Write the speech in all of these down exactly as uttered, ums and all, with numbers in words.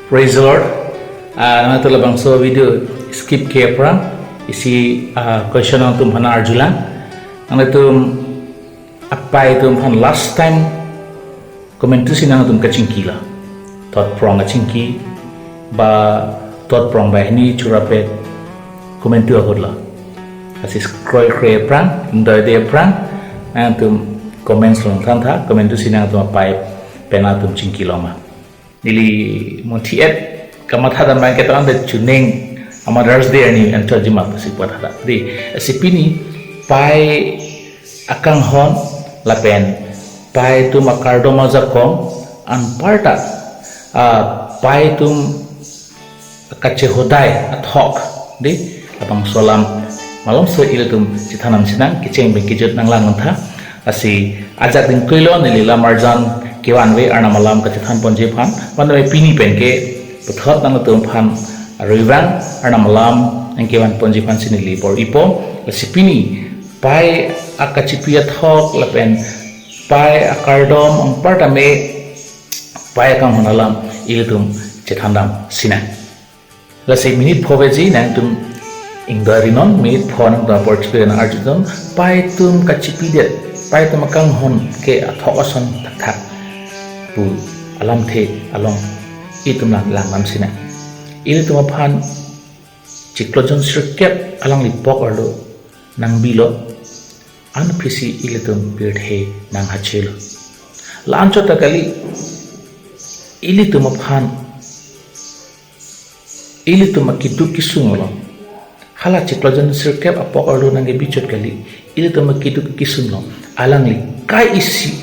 Praise the Lord. Ah, nangtum labangso video skip ke aphrang isi, ah, question nangtum aphan arjulang. Nangtum apai atum aphan last time komantusi nangtum kachingkilo? Thot phrong kachingki, ba thot phrong banghini chorapet komantu ahut lo? Lasi kroikre aphrang, ingdoide aphrang, nangtum comments along than tha, komantusi nangtum apai pen atum chingkilo ma. Neli munthi-et kamatha dam abang ke tangte chuning a Mother's Day arni anchotji ma pusi puthot tha. Di, lasi pini pai akanghon lapen pai atum akardom ajakong anparta, ah, pai atum kachehodai athok, di, labangso alam malomso ilitum chethan nangsinang, kecheng pen kejut nanglang nangtha. Lasi ajak dingkuilo neli lamarjan kevanve Arnam alam kachethan ponji aphan. Mane pini pen ke puthot nangtum aphan arivang Arnam alam nangkevan ponji aphansi neli bor-ipo. Lasi pini pai akachipi athok lapen pai akardom anparta me pai akanghon alam ilitum chethan dam sinang. Lasi minute pho veji nangtum ingdoi non, minute pho nangtum apor chiklo nang arjudon, pai atum kachipidet, pai atum akanghon ke athok ason thakthak pu alamthe along itum lang lang dam sinang. Ilitum aphan chiklo jon sirkep alangli pok arlo nangbilo, anpisi ilitum pirthe nanghachelo. La-anchot ta kali, ilitum aphan, ilitum akeduk kesung along, hala chiklo jon sirkep apok arlo nangkebi chot kali, ilitum akeduk kesung along alangli kai isi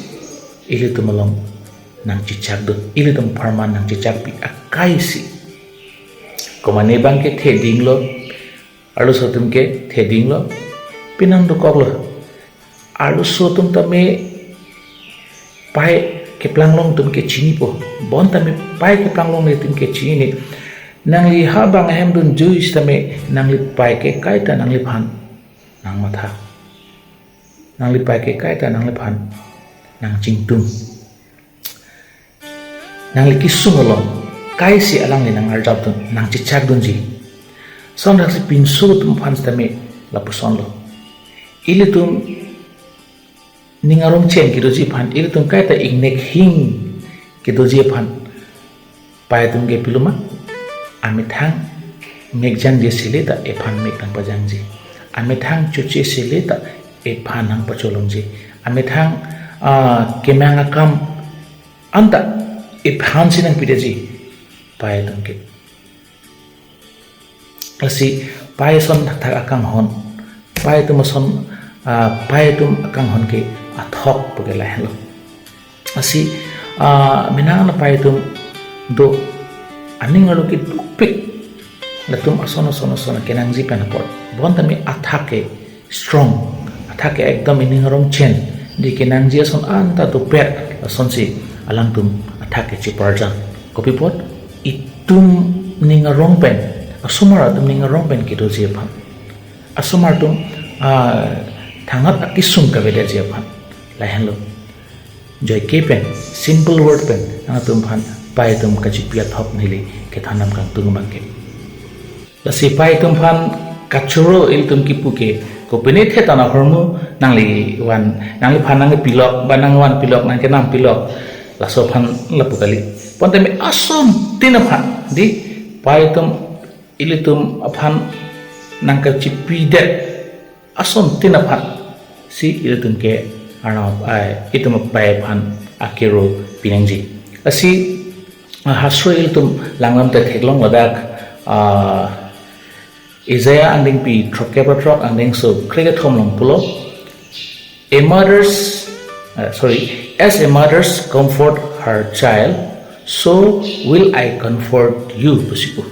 ilitum along nangchechakdun, ilitum apharman nangchechakpi akai isi. Komane abang ke thedinglo, arloso atum ke thedinglo, pinang dokoklo. Arloso atum tame pai keplang long atum ke chinipo. Bonta me pai keplang longle atum ke chinine. Nangli ha abang ahem dunjui sitame nangli pai ke kaita nangliphan nangmatha. Nangli pai ke kaita nangliphan nangchingtum. Nangli kesung along kaisi alangli nangarjapdun, nangchechakdunji. Sonrak si pinso atum aphan sitame lapusonlo. Ilitum ning arong chen kedoji aphan, ilitum kaita ingnek hing kedoji aphan pai atum ke pilo ma? Amethang mek jangje sele ta ephan mek nangpajangji. Amethang choche sele ta ephan nangpacholongji. Amethang, ah, kemang akam anta ephansi nangpidetji pai atum ke. Lasi pai ason thakthak akanghon, pai atum ason, ah, pai atum akanghon ke athok pu ke lahenlo. Lasi, ah, menang pai atum do aning arlo kedukpik, latum ason ason ason kenangji pen apot, bonta me athak ke strong, athak ke ekdom ining arong chen, di kenangji ason anta dopet, lasonsi alangtum athak ke cheparjang. Kopi apot? Itum ning arong pen, asomar atum ning arong pen kedoji aphan, asomar atum, ah, thangnat akesung kavedetji aphan, lahenlo. Joike pen, simple word pen nangtum aphan pai atum kachipi athok neli kethan dam kangtung abang ke. Lasi pai atum aphan kachoro ilitum kipu ke, kopine the ta nahormu, nangli van, nangliphan nangpilok, ba nangvanpilok, nangkenam pilok, laso aphan lapu kali. Bonta me asontin aphan, di, pai atum ilitum aphan nangkachipidet asontin aphan si ilitum ke Arnam, ai, itum apai aphan akero pinangji. Lasi, ah, hastro ilitum langdam te theklong ladak, ah, Isaiah angdengpi throkkep ra throk angdengso krekethom along pulo, a mother's, uh, sorry, as a mother's comfort her child, so will I comfort you, pusi pu.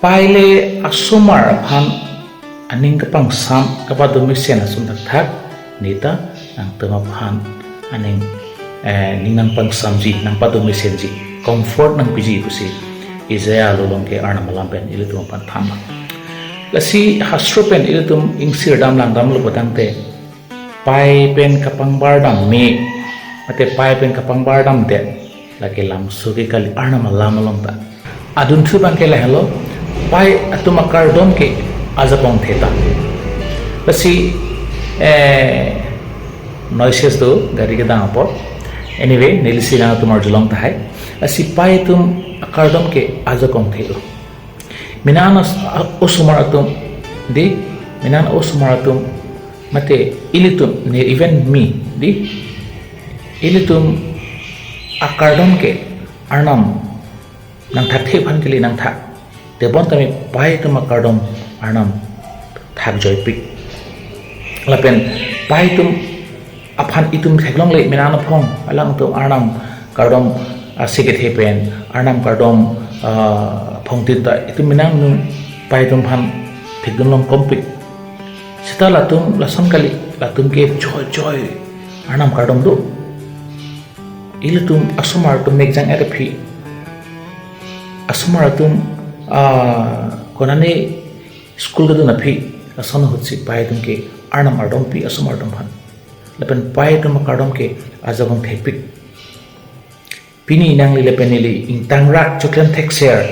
Pai le asomar aphan aning kapangsam, kapadomesen ason thakthak, neta nangtum aphan aning, eh, ning nangpangsamji, nangpadomesenji, comfort nangpiji pusi Isaiah along ke Arnam alam pen ilitum aphan thanlo. Lasi hastro pen ilitum ingsir dam langdamlo putangte, pai pen kapangbar dam me, mate pai pen kapangbar damdet, Lake lamso ke kali, Arnam alam along ta. Adunthu abang ke lahelo, pai atum akardom ke ajakong the ta. Lasi, eh, noises do, gari kedam apot. Anyway, nelisi nangtum arjulong tahai. Lasi pai atum akardom ke ajakong the lo. Minan as-, a-, osomar atum, di, minan osomar atum, mate ilitum, ne even me, di, ilitum akardom ke Arnam nangthak the aphan kali nangthak. Tebon tame pai atum akardom Arnam thak joipik. Lapen pai atum aphan itum theklongle minan aphong, alangtum Arnam kardom, ah, si kethe pen, Arnam kardom, ah, aphong tin ta itum minan nu pai atum aphan phikdun long kompik. Seta latum lason kali, latum ke joy joy Arnam kardom do. Ilitum asomar atum mekjang-et aphi, asomar atum, ah, konane school kedun aphi, lason ahutsi pai atum ke Arnam ardompi asomar atum aphan. Lapen pai atum akardom ke ajakong thepik. Pini nangli lapen neli ingtangrak choklem thekser,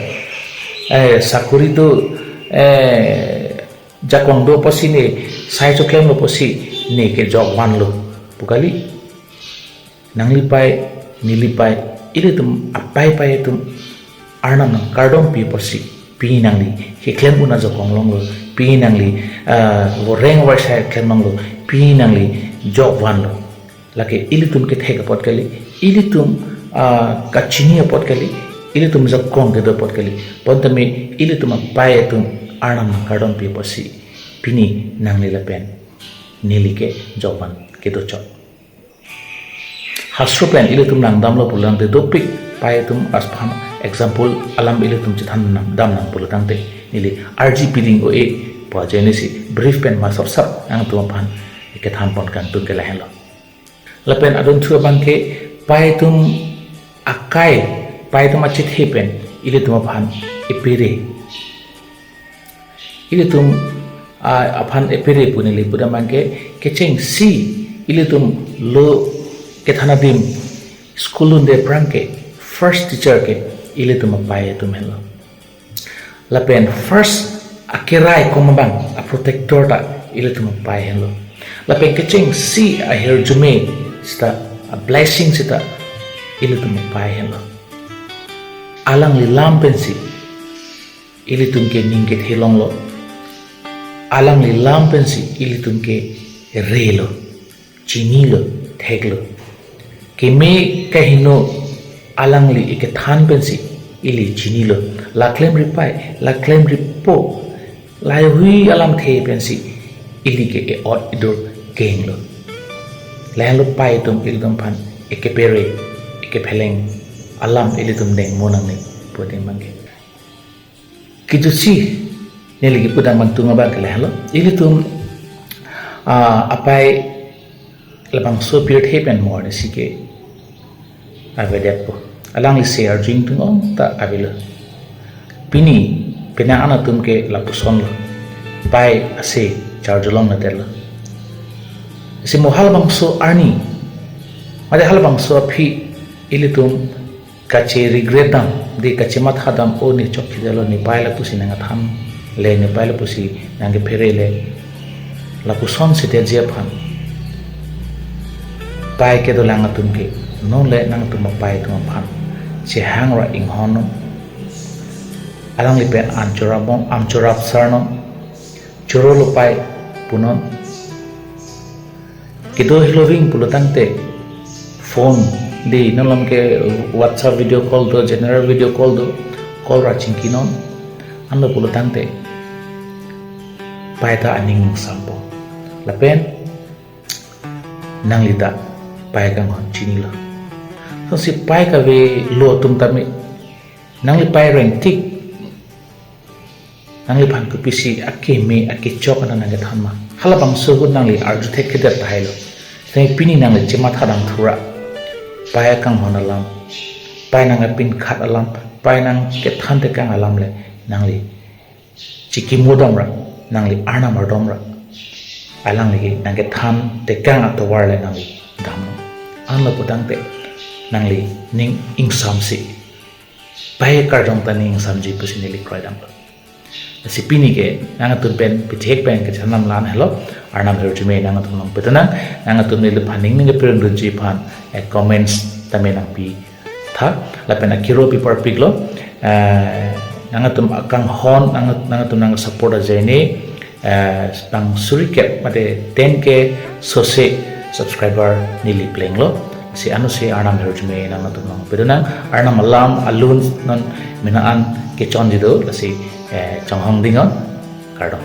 eh, sakori do, eh, jakong do apotsi ne sai choklemlo apotsi ne kejok vanlo pu kali. Nangli pai, neli pai, ilitum apai pai atum Arnam nangkardompi apotsi pini nangli keklem un ajakong longlo, pini nangli, ah, voreng vorsai klem longlo, pini nangli jok vanlo. Lake ilitum kethek apot kali, ilitum, ah, kachini apot kali, ilitum jakong kedo apot kali. Bonta me ilitum apai atum Arnam nangkardompi apotsi pini nangli lapen neli ke jok van kedo chot. Hastro pen ilitum langdamlo pulang te dopik pai atum aphan example alam ilitum chethan nang dam nang pulo tangte neli arji piding o e pa jenesi brief pen masap sap nangtum aphan kethan pon kangtung ke lahenlo. Lapen adunthu abang ke pai atum akai, pai atum achethe pen ilitum aphan epere. Ilitum, ah, aphan epere pu neli pudam abang ke kechengsi ilitum lo kethan adim school dunde aphrang ke first teacher ke ilitum apai atum henlo. Lapen first akerai kom abang a protector ta ilitum apai henlo. Lapen kechengsi ahirjume seta a blessing seta ilitum apai henlo. Alangli lam pensi ilitum ke ning kethe longlo. Alangli lam pensi ilitum ke relo, chinilo, theklo. Keme kaheno alangli ikethan pensi ili chinilo. Laklem ripai, laklem ripo, laihui alamthe pensi ili ke e-ot idur kenglo. Lahenlo pai atum ilitum aphan ekepere, ekepheleng alam ilitum dengmo nangne pu adim abang ke. Kejutsi neli kepudam kangtung abang ke lahenlo. Ilitum, ah, apai labangso pirthe pen morsi ke avedetpo. Alangli se arju ingtung ong ta avelo. Pini penang an atum ke lapusonlo. Pai ase charjulong neterlo. Si mo halabangso arni, mate halabangso aphi ilitum kache regret dam, de kachematha dam, o ne chokche detlo, ne pai lapusi nangkethanle, ne pai lapusi nangkepherele. Lapuson si detji aphan pai kedolang atum ke non le nangtum apai atum aphan chehang ra inghonnon. Alangli pen an chorapbom, an chorap sarnon. Chorolo pai punon. Kedo heloving pulo tangte phone, de non alam ke WhatsApp video call do, general video call do, call ra chingkinon. Anlo pulo tangte pai ta aning sampo. Lapen nangli ta pai kanghon chinilo. Lasi pai kavelo atum tame nangli pai rengtik nangliphan kopisi akeme akechok ana nangkethan ma? Halabangso ahut nangli arju thekthedet tahai lo. Tangte pini nangli chematha dam thura. Pai akanghon alam, pai nangkepinkhat alam, pai nangkethan tekang alam le nangli chikimo dam ra, nangli Arnam ardom ra. Alangli nangkethan tekang atovar le nangli dam. Anlo pu tangte nangli ning ingsamsi, pai kardom ta ning ingsamji pusi neli kroidamlo. Lasi pini ke nangatum pen pithek pen kachanam la-an helo, Arnam ahirjume nangatum along pidunang. Nangatum neliphan ning ning kepirun dunji aphan, eh, comments tame nangpitha. Lapen akiro pi parpiklo, eh, nangatum akanghon, nangat-, nangatum nang support ajoine, eh, bang suri kep mate ten K sose subscriber neli plenglo. Lasi anutsi Arnam ahirjume nangatum along pidunang. Arnam alam alun non mena an kechonji do, lasi, eh, chonghong dingnon. Kardom.